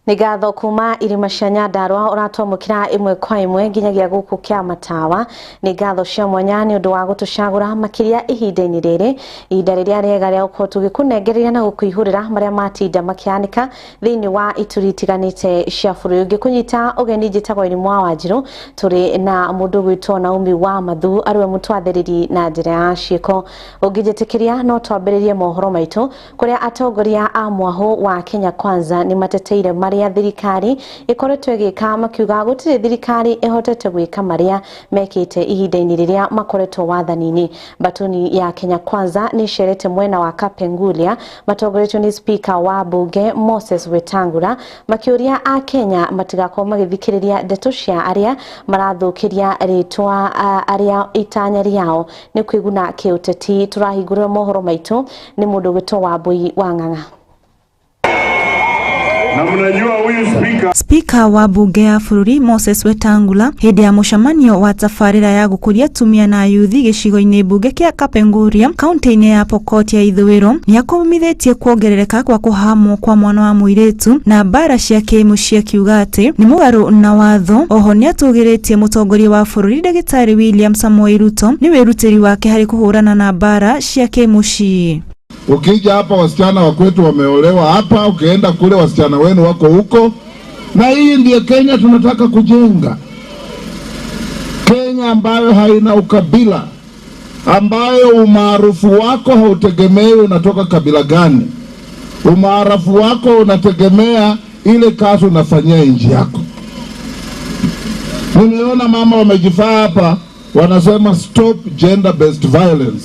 Nĩ ngatho kuma irĩma cia Nyandarua ũratwamũkĩra ĩmwe kwa ĩmwe nginyagia gũkũ kĩa matawa. Nĩ ngatho cia mwanya nĩ ũndũ wa gũtũcagũra makĩria ihinda-inĩ rĩrĩ, ihinda rĩrĩa rĩega rĩa gũkorwo tũgĩkũnengereria na gũkũihũrĩra marĩa matinda makĩhanĩka thĩinĩ wa ituri itiganĩte cia bũrũri. Ũngĩkũnyita ũgeni, njĩtagwo Irimũ wa Wanjirũ, tũrĩ na mũndũ ũgwĩtwo Naomi wa Mathu arĩwe mũtwathĩrĩri na njĩra ya ciĩko. Ũngĩnjĩtĩkĩria no twambĩrĩrie mohoro maitũ kũrĩa atongoria a mwahũ wa Kenya Kwanza nĩ mateteire marĩa thirikari ĩkoretwo ĩgĩka, makiuga gũtirĩ thirikari ĩhotete gwĩka marĩa mekĩte ihinda-inĩ rĩrĩa makoretwo wathani-inĩ. Mbatuni ya Kenya Kwanza nĩ icerete mwena wa Kapenguria matongoretio nĩ speaker wa bunge Moses Wetangula, makĩũria a Kenya matigakorwo magĩthikĩrĩria ndeto cia arĩa marathũkĩria rĩtwa arĩa itanya rĩao nĩ kwĩguna kĩũteti. Tũrahingũrĩra mohoro maitũ nĩ mũndũ ũgwĩtwo Wambui wa Ng'ang'a. Na mnajua huyu speaker. Spika wa bunge ya bũrũri Moses Wetangula hĩndĩ ya mũcemanio wa tabarĩra ya gũkũria atumia na ayuthi gĩcigo-inĩ mbunge kĩa Kapenguria kaunti-inĩ ya Pokot ya ithũĩro nĩakomithĩtie kuongerereka kwa kũhamwo kwa mwana wa mũirĩtu na mbara cia kĩmũciĩ, akiuga atĩ nĩ mũgarũ na watho. Oho nĩatũgĩrĩtie mũtongoria wa bũrũri Ndagĩtarĩ William Samoei Ruto nĩ wĩrutĩri wake harĩ kũhũrana na mbara cia kĩmũciĩ. Ukija hapa wasichana wa kwetu wameolewa hapa, ukienda kule wasichana wenu wako huko, na hii ndiyo Kenya tunataka kujenga, Kenya ambayo haina ukabila, ambayo umaarufu wako hautegemei unatoka kabila gani. Umaarufu wako unategemea ile kazi unafanyia nchi yako. Nimeona mama wamejifaa hapa wanasema stop gender based violence.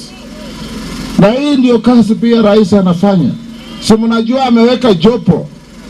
Na hii ndio kazi pia rais anafanya. Si mnajua ameweka jopo.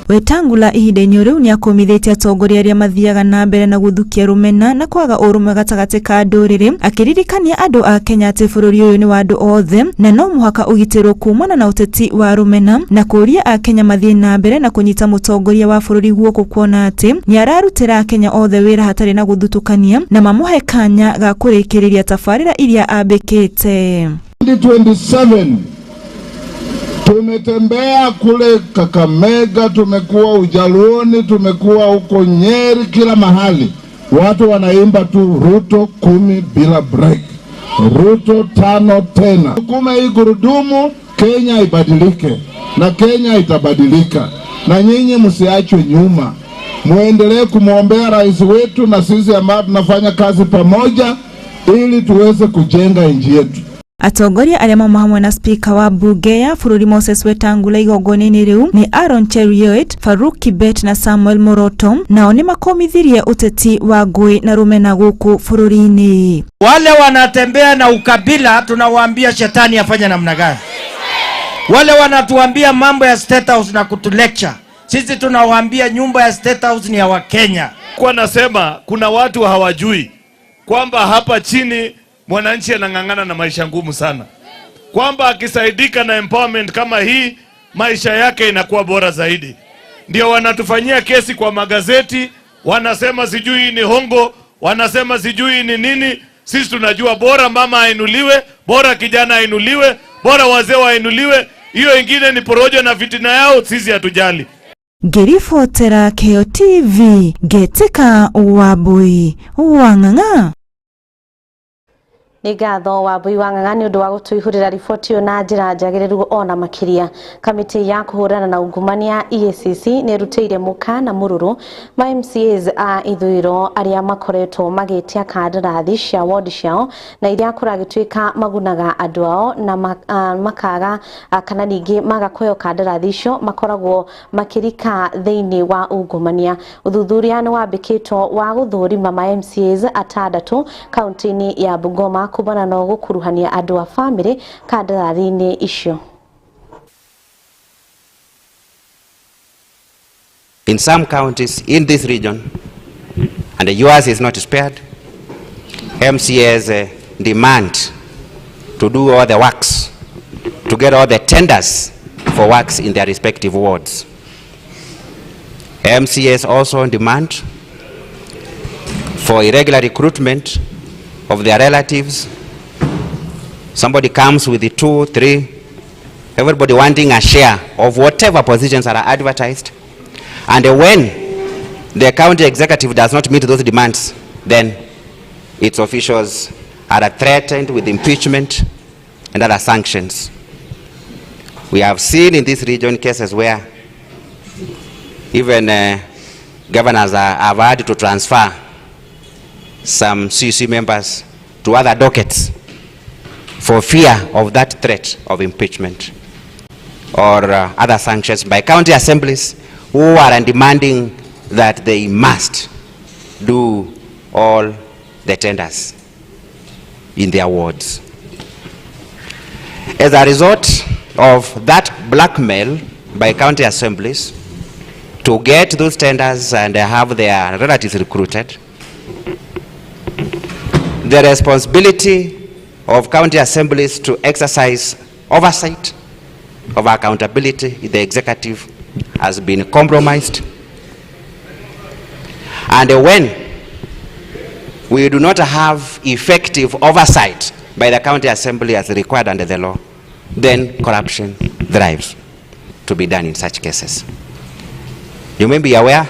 Wetangula ihinda-inĩ rĩu nĩakomithĩtie atongoria arĩa mathiaga na mbere na gũthukia rũmena na kwaga ũrũmwe gatagatĩ ka ndũrĩrĩ, akĩririkania andũ a Kenya atĩ bũrũri ũyũ nĩ wa andũ othe na no mũhaka ũgitĩrwo kumana na ũteti wa rũmena, na kũũria akenya mathiĩ na mbere na kũnyita mũtongoria wa bũrũri guoko kuona atĩ nĩararutĩra akenya othe wĩra hatarĩ na gũthutũkania na mamũhe kanya ga kũrĩkĩrĩria tabarĩra iria ambĩkĩte. 2027 tumetembea kule Kakamega, tumekuwa Ujaluoni, tumekuwa huko Nyeri, kila mahali watu wanaimba tu Ruto 10 bila break, Ruto 5 tena. Sukume hii gurudumu, Kenya ibadilike, na Kenya itabadilika, na nyinyi msiachwe nyuma. Muendelee kumwombea rais wetu na sisi ambao tunafanya kazi pamoja ili tuweze kujenga nchi yetu. Atongoria arĩa mauma hamwe na spika wa bunge ya bũrũri Moses Wetangula igongona-inĩ rĩu nĩ Aaron Cheruiyot, Farouk Kibet na Samuel Moroto, nao nĩ makomithirie ũteti wa ngũĩ na rũmena gũkũ bũrũri-inĩ. Wale wanatembea na ukabila tunawaambia shetani afanye namna gani? Wale wanatuambia mambo ya State House na kutulecture, sisi tunawaambia nyumba ya State House ni ya Wakenya. Kwa nasema kuna watu hawajui kwamba hapa chini mwananchi anang'ang'ana na maisha ngumu sana, kwamba akisaidika na empowerment kama hii maisha yake inakuwa bora zaidi. Ndio wanatufanyia kesi kwa magazeti, wanasema sijui ni hongo, wanasema sijui ni nini. Sisi tunajua bora mama ainuliwe, bora kijana ainuliwe, bora wazee wainuliwe. Hiyo ingine ni porojo na fitina yao, sisi hatujali. Ngĩribotera Keo TV ngetĩka Wambui wa Ng'ang'a. Nĩ ngatho Wambui wa Ng'ang'a nĩ ũndũ wa gũtũihũrĩra riboti ĩyo na njĩra njagĩrĩru ona makĩria. Kamĩtĩ ya kũhũrana na ungumania EACC nĩ ĩrutĩire mũkana mũrũrũ ma MCAs a ithũĩro arĩa makoretwo magĩtia kandarathi cia ward ciao na iria kũragĩtuĩka magunaga andũ ao na makaga kana ningĩ maga kũheo kandarathi icio makoragwo makĩrika thĩinĩ wa ungumania. Ũthuthuria nĩ wambĩkĩtwo wa gũthũrima ma MCAs atandatũ kaunti-inĩ ya Bungoma kumana na gũkuruhania andũ a bamĩrĩ kandarathi-inĩ icio. In some counties in this region, and the yours is not spared, MCAs demand to do all the works, to get all the tenders for works in their respective wards. MCAs also demand for irregular recruitment of their relatives. Somebody comes with the 2, 3, everybody wanting a share of whatever positions are advertised. And when the county executive does not meet those demands, then its officials are threatened with impeachment and other sanctions. We have seen in this region cases where even governors have had to transfer some CC members to other dockets for fear of that threat of impeachment or other sanctions by county assemblies who are demanding that they must do all the tenders in their wards. As a result of that blackmail by county assemblies to get those tenders and have their relatives recruited, the responsibility of county assemblies to exercise oversight of accountability in the executive has been compromised. And when we do not have effective oversight by the county assembly as required under the law, then corruption thrives to be done in such cases. You may be aware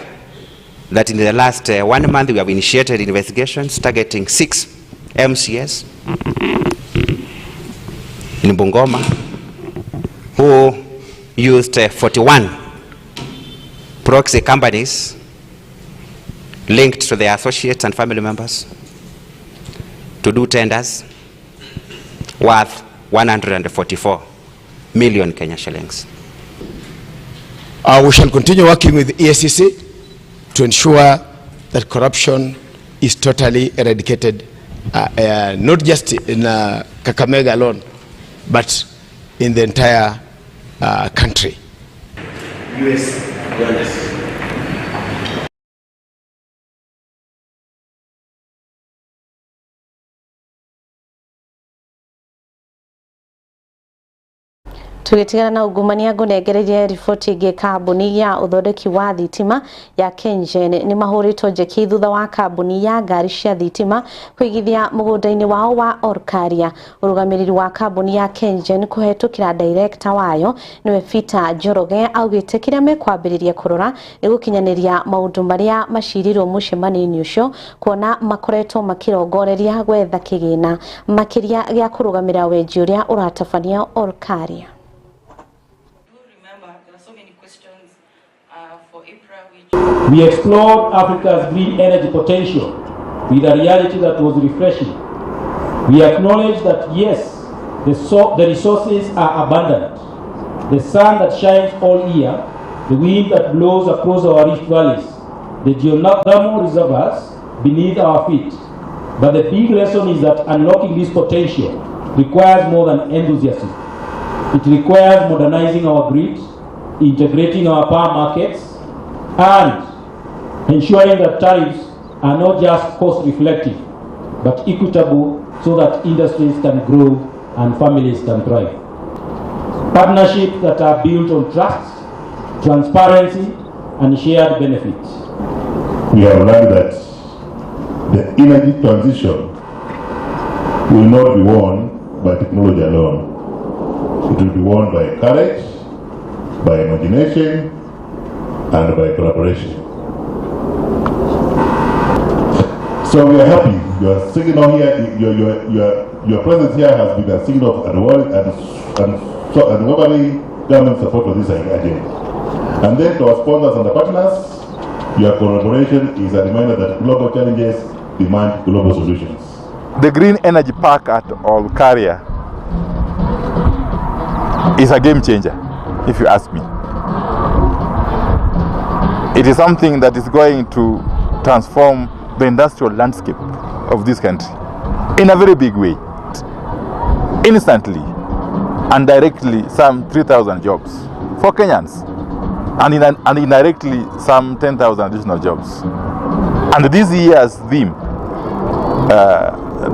that in the last 1 month we have initiated investigations targeting 6 MCS in Bungoma who used 41 proxy companies linked to their associates and family members to do tenders worth 144 million Kenya shillings. We shall continue working with EACC to ensure that corruption is totally eradicated, not just in Kakamega alone, but in the entire country. US dollars. Tugitigana na ungumania ngunengererie riboti ingi kambuni ya uthondeki wa thitima ya KenGen ni mahuritwo njeki thutha wa kambuni ya ngari cia thitima kuigithia mugunda-ini wao wa Olkaria. Urugamiriri wa kambuni ya KenGen kuhetukira director wayo niwe Peter Njoroge augite kiria mekwambiriria kurora ni gukinyaniria maundu maria macirirwo mucemanio-ini ucio kuona makoretwo makirongoreria gwetha kigina makiria gia kurugamira wenji uria uratabania Olkaria. We explored Africa's green energy potential with a reality that was refreshing. We acknowledge that yes, the resources are abundant. The sun that shines all year, the wind that blows across our rift valleys, the geothermal reservoirs beneath our feet. But the big lesson is that unlocking this potential requires more than enthusiasm. It requires modernizing our grid, integrating our power markets, and ensuring that tariffs are not just cost reflective, but equitable so that industries can grow and families can thrive. Partnerships that are built on trust, transparency, and shared benefits. We have learned that the energy transition will not be won by technology alone. It will be won by courage, by imagination, and by collaboration. So we are happy. Your signal here, your presence here has been a signal of unwavering government support for this agenda. And then to our sponsors and the partners, your collaboration is a reminder that global challenges demand global solutions. The Green Energy Park at Olkaria is a game changer, if you ask me. It is something that is going to transform the industrial landscape of this country in a very big way. Instantly and directly, some 3,000 jobs for Kenyans, and indirectly some 10,000 additional jobs. And this year's theme,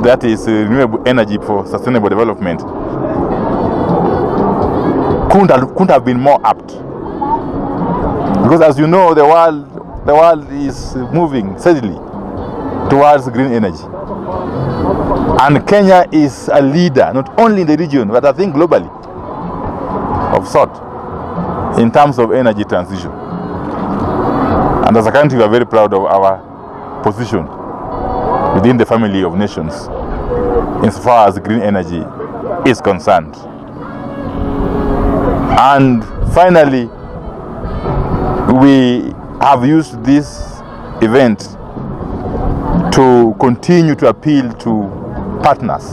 that is renewable energy for sustainable development, couldn't have been more apt. Because as you know, the world is moving steadily towards green energy. And Kenya is a leader, not only in the region, but I think globally, of sort, in terms of energy transition. And as a country, we are very proud of our position within the family of nations insofar as green energy is concerned. And finally, we have used this event to continue to appeal to partners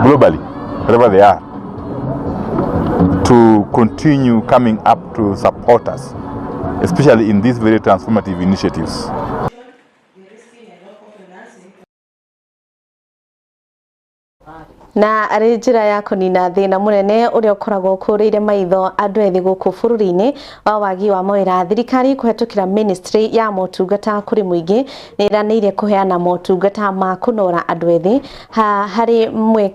globally, wherever they are, to continue coming up to support us, especially in these very transformative initiatives. Na arĩ njĩra ya kũnina thĩna mũnene ũrĩa ũkoragwo ũkũrĩire maitho andũ ethĩ gũkũ bũrũri-inĩ wa wagi wa mawĩra, thirikari kũhetũkĩra ministry ya motungata kũrĩ mũingĩ nĩ ĩranĩire kũheana motungata ma kũnora andũ ethĩ harĩ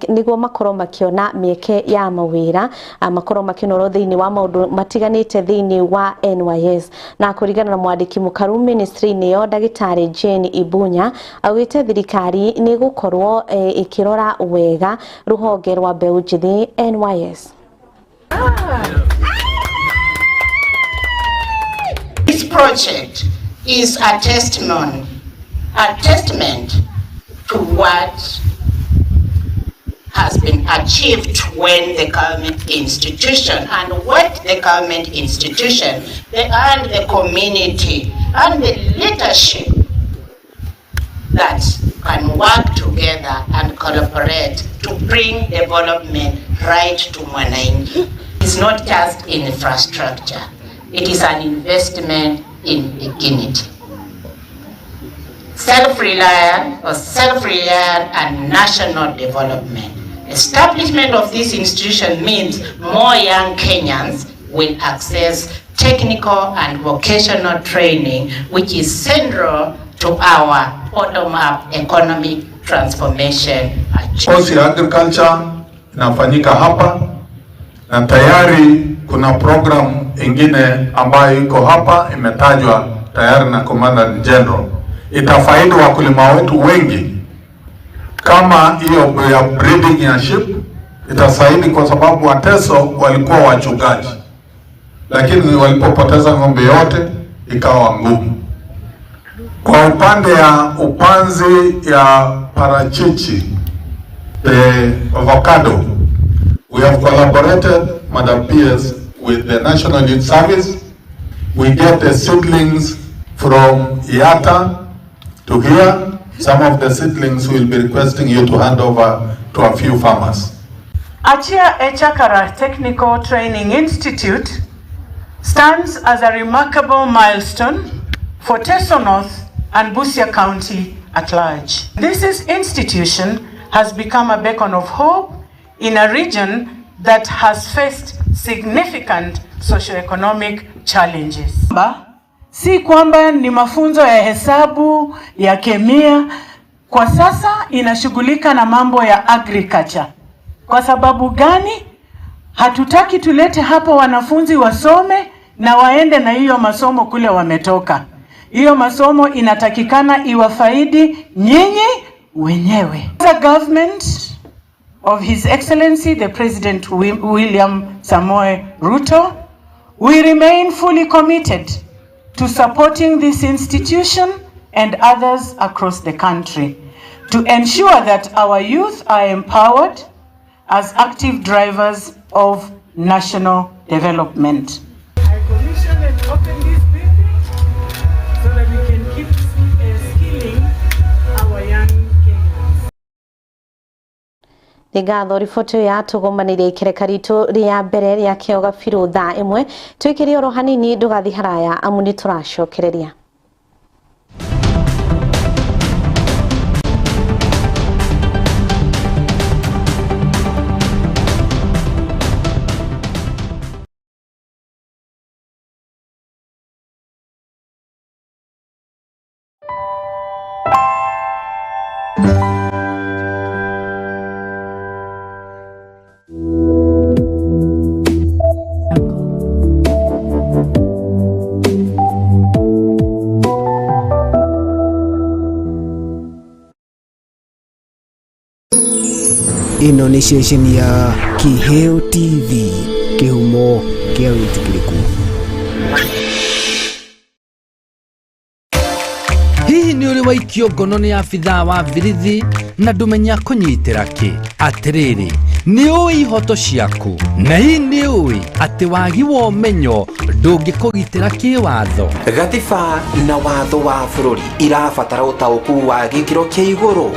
nĩguo makorwo makĩona mĩeke ya mawĩra, makorwo makĩnorwo thĩinĩ wa maũndũ matiganĩte thĩinĩ wa NYS. Na kũringana na mwandĩki mũkaru ministry-inĩ ĩyo ndagĩtarĩ Jane Ibunya augĩte thirikari nĩ ĩgũkorwo ĩkĩrora wega ruhonge rwa mbeũ njĩthĩ NYS. This project is a testimony, a testament to what has been achieved when the government institution and what the government institution and the community and the leadership that can work together and collaborate to bring development right to Mwananchi. It's not just infrastructure, it is an investment in dignity. Self-reliant or self-reliant and national development. Establishment of this institution means more young Kenyans will access technical and vocational training, which is central to our bottom-up economic transformation. Course ya agriculture inafanyika hapa na tayari kuna program ingine ambayo iko hapa imetajwa tayari na Commandant General. Itafaidi wakulima wetu wengi, kama hiyo ya breeding ya sheep itasaidi, kwa sababu Wateso walikuwa wachungaji, lakini walipopoteza ng'ombe yote ikawa ngumu. Kwa upande ya upanzi ya parachichi, the avocado, we have collaborated, Madam PS, with the National Youth Service. We get the seedlings from IATA to here. Some of the seedlings will be requesting you to hand over to a few farmers. Achia Echakara Technical Training Institute stands as a remarkable milestone for Teso North and Busia County at large. This institution has become a beacon of hope in a region that has faced significant socioeconomic challenges. Si kwamba ni mafunzo ya hesabu, ya kemia, kwa sasa inashughulika na mambo ya agriculture. Kwa sababu gani? Hatutaki tulete hapa wanafunzi wasome na waende na hiyo masomo kule wametoka. Hiyo masomo inatakikana iwafaidi nyinyi wenyewe. The government of His Excellency the President William Samoei Ruto, we remain fully committed to supporting this institution and others across the country to ensure that our youth are empowered as active drivers of national development. I commission and open this building so that we can keep skilling our young Kenyans. Nĩ ngatho riboti ĩyo yatũgũmanĩire ikereka ritũ rĩa mbere rĩa kĩo gabirũ thaa ĩmwe twĩkĩre oro hanini ndũgathiĩ haraya amu nĩ tũracokereria. Ĩno nĩ ceceni ya Kiheo TV, kĩhumo kĩa wĩtĩkĩrĩku. waikio ngono nĩ abithaa wa birithi na ndũmenya kũnyitĩra kĩ? Atĩrĩrĩ, nĩ ũĩ ihoto ciaku? Na hihi nĩ ũĩ atĩ wagi wa ũmenyo ndũngĩkũgitĩra kĩwatho? Gatiba na watho wa bũrũri irabatara ũtaũku wa gĩkĩro kĩa igũrũ.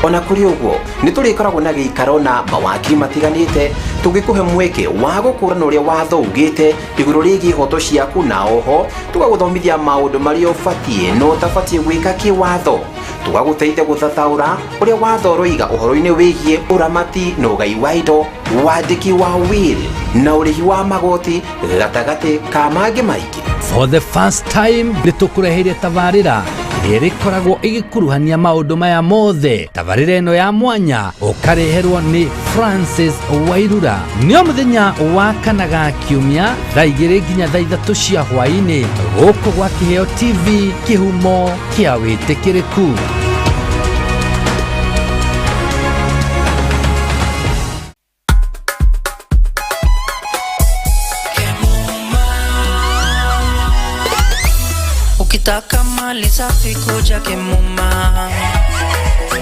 Ona kũrĩ ũguo, nĩ tũrĩkoragwo na gĩikaro na mawakiri matiganĩte tũgĩkũhe mweke wa gũkũrana ũrĩa watho ugĩte igũrũ rĩgiĩ ihoto ciaku, na oho tũgagũthomithia maũndũ marĩa ũbatiĩ na ũtabatiĩ gwĩka kĩwatho. Tũgagũteithia gũthathaũra ũrĩa watho ũroiga ũhoro-inĩ wĩgiĩ ũramati na ũgai wa indo, wandĩki wa will na ũrĩhi wa magoti, gatagatĩ ka mangĩ maingĩ. For the first time nĩ tũkũreheire tabarĩra ĩrĩa ĩrĩkoragwo ĩgĩkuruhania maũndũ maya mothe. Tabarĩra ĩno ya mwanya ũkareherwo nĩ Francis Wairura nĩ o mũthenya wa kana ga kiumia thaa 2 nginya thaa 3 cia hwaĩ-inĩ, gũkũ gwa Kĩheo TV, kĩhumo kĩa wĩtĩkĩrĩku. Ukitaka mali safi kuja Kemuma,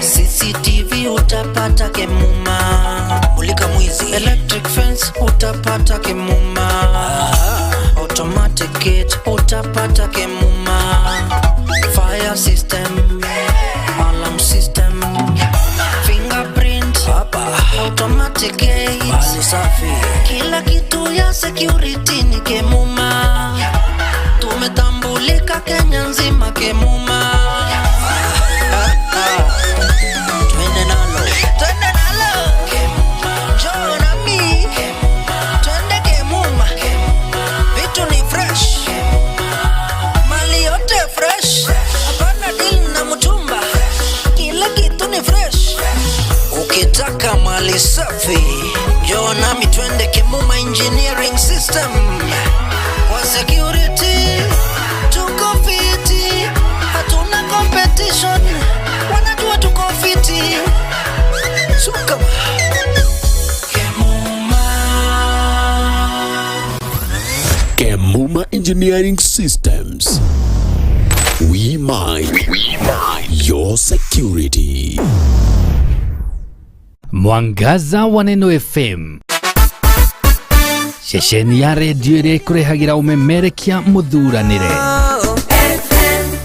CCTV utapata Kemuma, mulika mwizi, electric fence utapata Kemuma, automatic gate utapata Kemuma, fire system, alarm system, fingerprint, automatic gate, mali safi, kila kitu ya security ni Kemuma. Tumetambulika Kenya nzima Kemuma. Twende nalo, twende nalo Kemuma, njoo nami Kemuma, twende Kemuma, vitu ni fresh Kemuma, mali yote fresh, hapana deal na mtumba, kila kitu ni fresh. Ukitaka mali safi njoo nami twende Kemuma Engineering System. Kwa security tuko fiti, hatuna competition, wanajua tuko fiti. Suka Kemuma. Kemuma Engineering Systems. We mind your security. Mwangaza wa Neno FM, ceceni ya redio ĩrĩa ĩkũrehagĩra ũmemerekia mũthuranĩre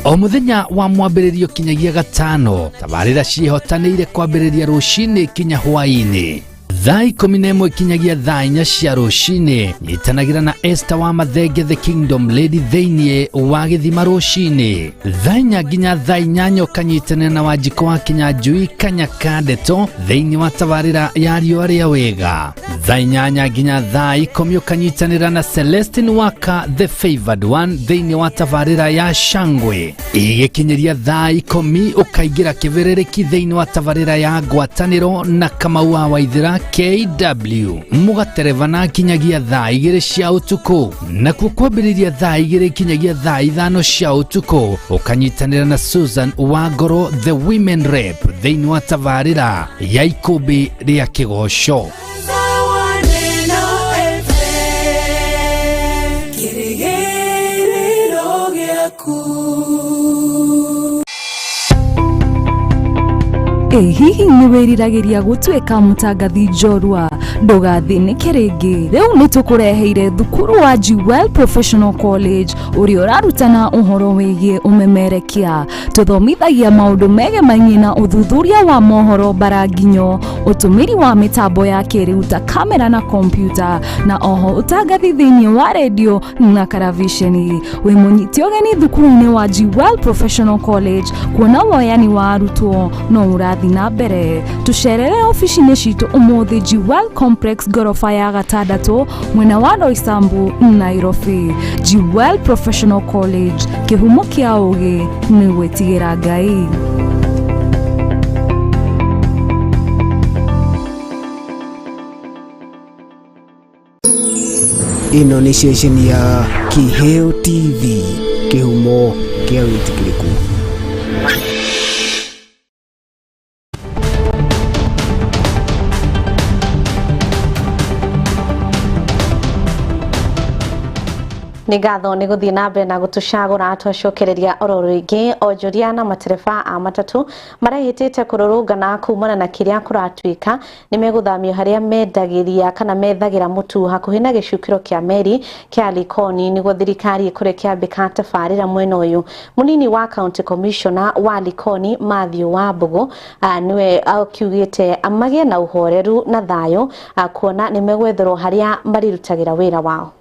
o mũthenya wa mwambĩrĩrio kinyagia gatano. Tabarĩra ciĩhotanĩire kwambĩrĩria rũcinĩ kinya hwaĩ-inĩ thaa 11 kinyagia thaa 4 cia rũcinĩ. Nyitanagĩra na Esther wa Mathenge the Kingdom Lady thĩinĩ wa gĩthima rũcinĩ thaa 4 nginya thaa 8, ũkanyitanĩra na Wanjikũ wa Kinyanjui Kanyaka Ndeto thĩinĩ wa tabarĩra ya riũa rĩa wega. Thaa 8 nginya thaa 10 ũkanyitanĩra na Celestine Waka the Favored One thĩinĩ wa tabarĩra ya Shangwe. Igĩkinyĩria thaa 10 ũkaingĩra kĩbĩrĩrĩki thĩinĩ wa tabarĩra ya ngwatanĩro na Kamau wa Waithĩra KW, mũgaterevana kinyagia thaa 2 cia ũtukũ. Nakuo kwambĩrĩria thaa 2 kinyagia thaa 5 cia ũtukũ ũkanyitanĩra na Susan Wangoro the Women Rep thĩinĩ wa tabarĩra ya ikũmbĩ rĩa kĩgoco. Ĩ hihi nĩ wĩriragĩria gũtuĩka mũtangathi njorua? Ndũgathĩnĩke rĩngĩ, rĩu nĩ tũkũreheire thukuru wa Jewel Professional College ũrĩa ũrarutana ũhoro wĩgiĩ ũmemerekia. Tũthomithagia maũndũ megemainie na ũthuthuria wa mohoro mbaranginyo, ũtũmĩri wa mĩtambo ya kĩrĩu ta kamera na kompiuta, na oho ũtangathi thĩinĩ wa redio na karavisheni. Wĩ mũnyite ũgeni thukuru-inĩ wa Jewel Professional College kuona woyani wa arutwo no ũrathiĩ na mbere. Tũcerere ofici-inĩ citũ ũmũthĩ Jewel Complex gorofa ya 6 mwena wa Roysambu, Nairobi. Jewel Professional College, kĩhumo kĩa ũgĩ nĩ gwĩtigĩra Ngai. Ĩno nĩ ceceni ya Kĩheo TV, kĩhumo kĩa wĩtĩkĩrĩku. Nĩ ngatho nĩ gũthiĩ na mbere na gũtũcagũra. Twacokereria oro rĩngĩ, onjoria na matereba a matatũ marehĩtĩte kũrũrũngana kumana na kĩrĩa kũratuĩka nĩ megũthamio harĩa mendagĩria kana methagĩra mũtu hakuhĩ na gĩcukĩro kĩa meri kĩa Likoni nĩguo thirikari ĩkore kĩambĩka tabarĩra mwena ũyũ. Mũnini wa county commissioner wa Likoni Matthew Wambũgũ nĩwe akiugĩte magĩe na ũhoreru na thayũ kuona nĩ megwetherwo harĩa marĩrutagĩra wĩra wao.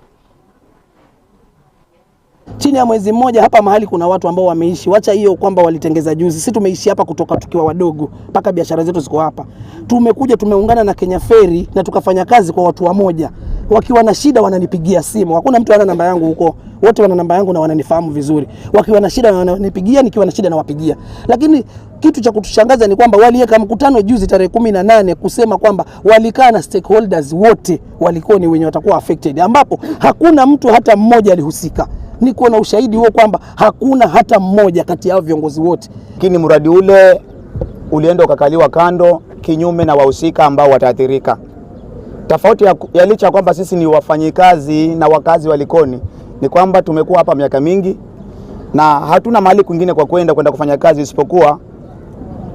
Chini ya mwezi mmoja hapa mahali kuna watu ambao wameishi, wacha hiyo kwamba walitengeza juzi. Sisi tumeishi hapa kutoka tukiwa wadogo mpaka biashara zetu ziko hapa. Tumekuja tumeungana na Kenya Ferry na tukafanya kazi kwa watu wamoja. Wakiwa na shida wananipigia simu, hakuna mtu ana namba yangu huko, wote wana namba yangu na wananifahamu vizuri. Wakiwa na shida wananipigia, nikiwa na shida nawapigia. Lakini kitu cha kutushangaza ni kwamba waliweka mkutano juzi tarehe 18 kusema kwamba walikaa na stakeholders wote walikuwa ni wenye watakuwa affected, ambapo hakuna mtu hata mmoja alihusika. Niko na ushahidi huo kwamba hakuna hata mmoja kati yao viongozi wote. Lakini mradi ule ulienda ukakaliwa kando kinyume na wahusika ambao wataathirika. Tofauti ya licha kwamba sisi ni wafanyikazi na wakazi wa Likoni ni kwamba tumekuwa hapa miaka mingi na hatuna mahali kwingine kwa kwenda kufanya kazi isipokuwa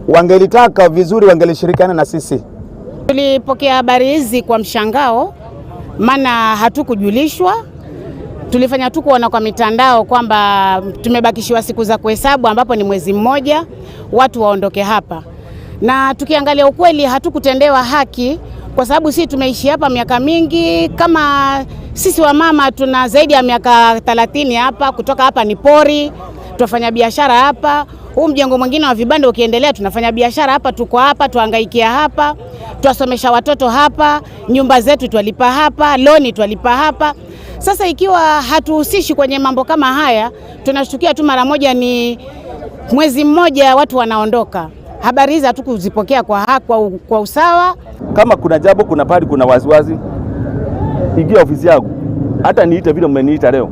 wangelitaka vizuri wangelishirikiana na sisi. Tulipokea habari hizi kwa mshangao, maana hatukujulishwa. Tulifanya tu kuona kwa mitandao kwamba tumebakishiwa siku za kuhesabu ambapo ni mwezi mmoja watu waondoke hapa. Na tukiangalia ukweli hatukutendewa haki kwa sababu sisi tumeishi hapa miaka mingi. Kama sisi wamama tuna zaidi ya miaka 30 hapa, kutoka hapa ni pori, tunafanya biashara hapa. Huu mjengo mwingine wa vibanda ukiendelea tunafanya biashara hapa, tuko hapa, tuhangaikia hapa, tuwasomesha watoto hapa, nyumba zetu twalipa hapa, loni twalipa hapa. Sasa ikiwa hatuhusishi kwenye mambo kama haya, tunashtukia tu mara moja ni mwezi mmoja watu wanaondoka. Habari hizi hatukuzipokea kwa usawa. Kama kuna jambo, kuna pali, kuna wasiwasi, ingia ofisi yangu, hata niite vile mmeniita leo,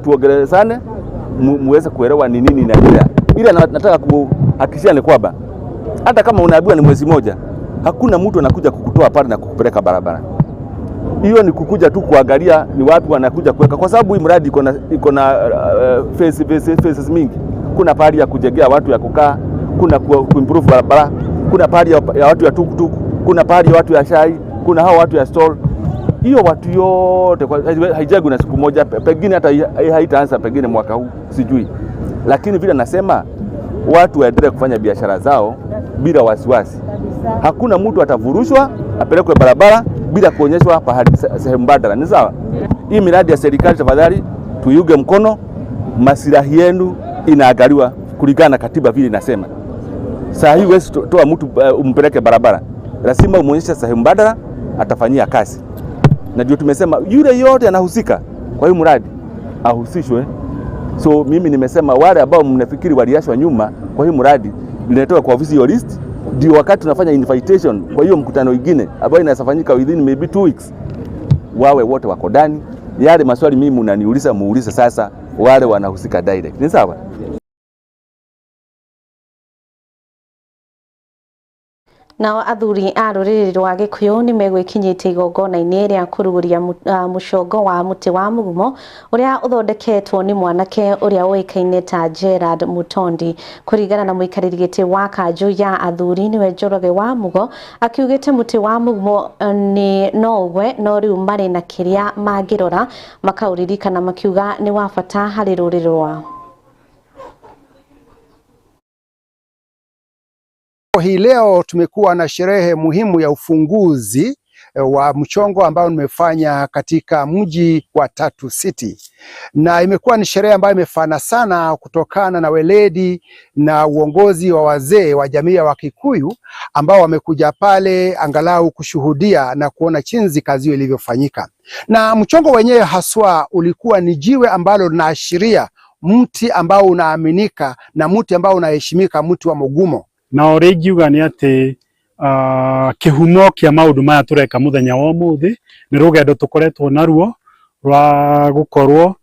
tuongelezane, muweze kuelewa ni nini inaendelea. Ila nataka kuhakikishia ni kwamba hata kama unaambiwa ni mwezi mmoja, hakuna mtu anakuja kukutoa pale na kukupeleka barabara. Hiyo ni kukuja tu kuangalia ni wapi wanakuja kuweka, kwa sababu hii mradi iko na phases mingi. Kuna pahali ya kujengea watu ya kukaa, kuna kuimprove barabara, kuna pahali ya watu ya tuktuk, kuna pahali ya watu ya shai, kuna hao watu ya stall. Hiyo watu yote haijengwi na siku moja, pengine hata haitaanza pengine mwaka huu, sijui. Lakini vile nasema watu waendelee kufanya biashara zao bila wasiwasi. Hakuna mtu atavurushwa apelekwe barabara bila kuonyeshwa pahali sehemu mbadala. Ni sawa? Hii miradi ya serikali tafadhali tuiunge mkono, masilahi yenu inaangaliwa kulingana na katiba vile inasema. Saa hii huwezi toa mtu umpeleke barabara, lazima umuonyeshe sehemu mbadala atafanyia kazi. Na ndio tumesema yule yote anahusika kwa hiyo mradi ahusishwe. So mimi nimesema wale ambao mnafikiri waliachwa nyuma kwa hiyo mradi, niletoa kwa ofisi hiyo list, ndio wakati tunafanya invitation kwa hiyo mkutano mwingine ambao inaweza fanyika within maybe 2 weeks, wawe wote wako ndani. Yale maswali mimi mnaniuliza, muulize sasa wale wanahusika direct. Ni sawa? Nao athuri a rũrĩrĩ rwa Gĩkũyũ nĩ megwĩkinyĩtie igongona-inĩ rĩa kũrugũria mũcongo wa mũtĩ wa mũgumo ũrĩa ũthondeketwo nĩ mwanake ũrĩa ũĩkaine ta Gerard Mutondi. Kũringana na mũikarĩri gĩtĩ wa kanjũ ya athuri nĩwe Njoroge wa Mugo, akiugĩte mũtĩ wa mũgumo nĩ no ũgwe no rĩu marĩ na kĩrĩa mangĩrora makaũririkana, makiuga nĩ wa bata harĩ rũrĩrĩ rwao. Hii leo tumekuwa na sherehe muhimu ya ufunguzi wa mchongo ambao nimefanya katika mji wa Tatu City, na imekuwa ni sherehe ambayo imefana sana kutokana na weledi na uongozi wa wazee wa jamii ya Wakikuyu ambao wamekuja pale angalau kushuhudia na kuona chinzi kazi hiyo ilivyofanyika. Na mchongo wenyewe haswa ulikuwa ni jiwe ambalo linaashiria mti ambao unaaminika na mti ambao unaheshimika, mti wa mugumo. Na ũrĩa ingiuga nĩ atĩ kĩhumo kĩa maũndũ maya tũreka mũthenya wa ũmũthĩ nĩ rũgendo tũkoretwo naruo rwa gũkorwo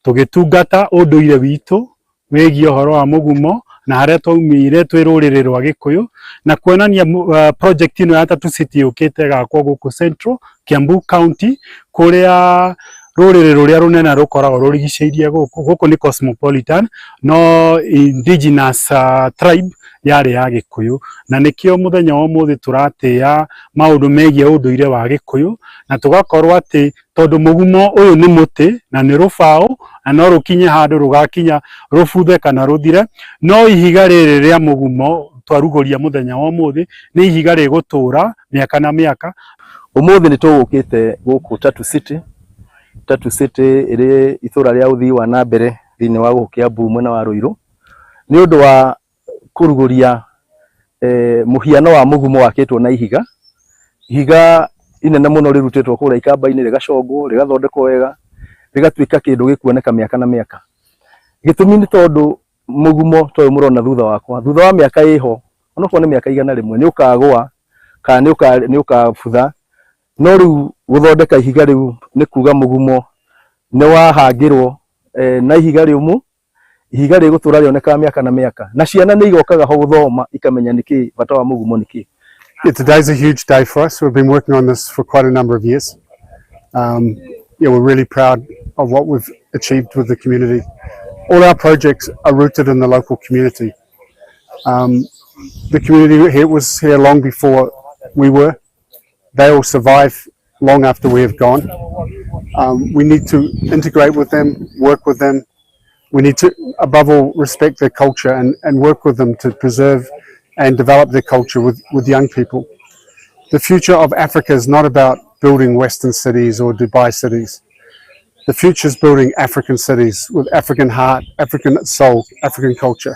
tũgĩtungata ũndũire witũ wĩgiĩ ũhoro wa mũgumo na harĩa twaumire twĩ rũrĩrĩ rwa Gĩkũyũ, na kuonania project ĩno ya Tatu City yũkĩte ĩgakwo gũkũ Central Kiambu County kũrĩa Rũrĩrĩ rũrĩa rũnene rũkoragwo rũrigicĩirie gũkũ gũkũ nĩ cosmopolitan, no indigenous tribe yarĩ ya Gĩkũyũ, na nĩkĩo mũthenya wa ũmũthĩ tũratĩa maũndũ megiĩ ũndũire wa Gĩkũyũ, na tũgakorwo atĩ tondũ mũgumo ũyũ nĩ mũtĩ na nĩ rũbaũ na no rũkinye handũ rũgakinya rũbuthe kana rũthire, no ihiga rĩrĩ rĩa mũgumo twarugũria mũthenya wa ũmũthĩ nĩ ihiga rĩgũtũra mĩaka na mĩaka. Ũmũthĩ nĩ tũgũkĩte gũkũ Tatu City. Tatu City ĩrĩ itũra rĩa ũthii wa na mbere thĩinĩ wa gũkũ Kiambu mwena wa Ruiru nĩ ũndũ wa kũrugũria mũhiano wa mũgumo wakĩtwo na ihiga, ihiga inene mũno rĩrutĩtwo kũrĩa ikamba-inĩ, rĩgacongwo, rĩgathondekwo wega, rĩgatuĩka kĩndũ gĩkuoneka mĩaka na mĩaka. Gĩtũmi nĩ tondũ mũgumo ta ũyũ mũrona thutha wakwa, thutha wa mĩaka ĩho, onokorwo nĩ mĩaka 100, nĩ ũkagũa kana nĩ ũkabutha. No rĩu gũthondeka ihiga rĩu nĩ kuga mũgumo nĩ wahangĩrwo na ihiga rĩũmũ, ihiga rĩgũtũra rĩonekaga mĩaka na mĩaka, na ciana nĩ igokaga ho gũthoma ikamenya nĩkĩ bata wa mũgumo nĩkĩ. Yeah, today's a huge day for us. We've been working on this for quite a number of years. Yeah, we're really proud of what we've achieved with the community. All our projects are rooted in the local community. The community here was here long before we were. They will survive long after we have gone. We need to integrate with them, work with them. We need to, above all, respect their culture and work with them to preserve and develop their culture with young people. The future of Africa is not about building Western cities or Dubai cities. The future is building African cities with African heart, African soul, African culture.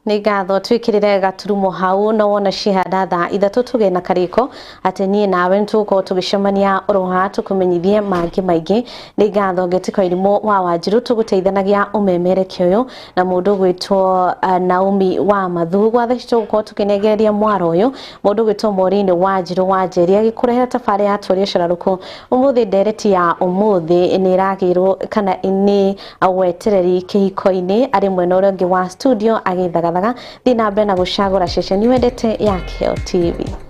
Nĩ ngatho twikirire gaturumo hau no wona cihanda thaa 3 tuge na kariko atĩ niĩ nawe nĩtũgũkorwo tũgĩcemania oro haha tũkũmenyithie mangĩ maingĩ. Nĩ ngatho Ngetĩko Irimũ wa Wanjiru tũgũteithanagia ũmemerekia ũyũ na mũndũ gwĩtwo Naomi wa Mathu. Gwa thaa ici tũgũkorwo tũkĩnengereria mwaro ũyũ mũndũ gwĩtwo Maureen Wanjiru wa Njeri agĩkũrehera tabarĩra ya Twaria Cararũkũ. Ũmũthĩ ndereti ya ũmũthĩ nĩ ĩragĩrwo kana nĩ wetereri kĩhiko-inĩ arĩ mwena ũrĩa ũngĩ wa studio agĩthagathaga. Thiĩ na mbere na gũcagũra ceceni wendete ya Kĩheo TV.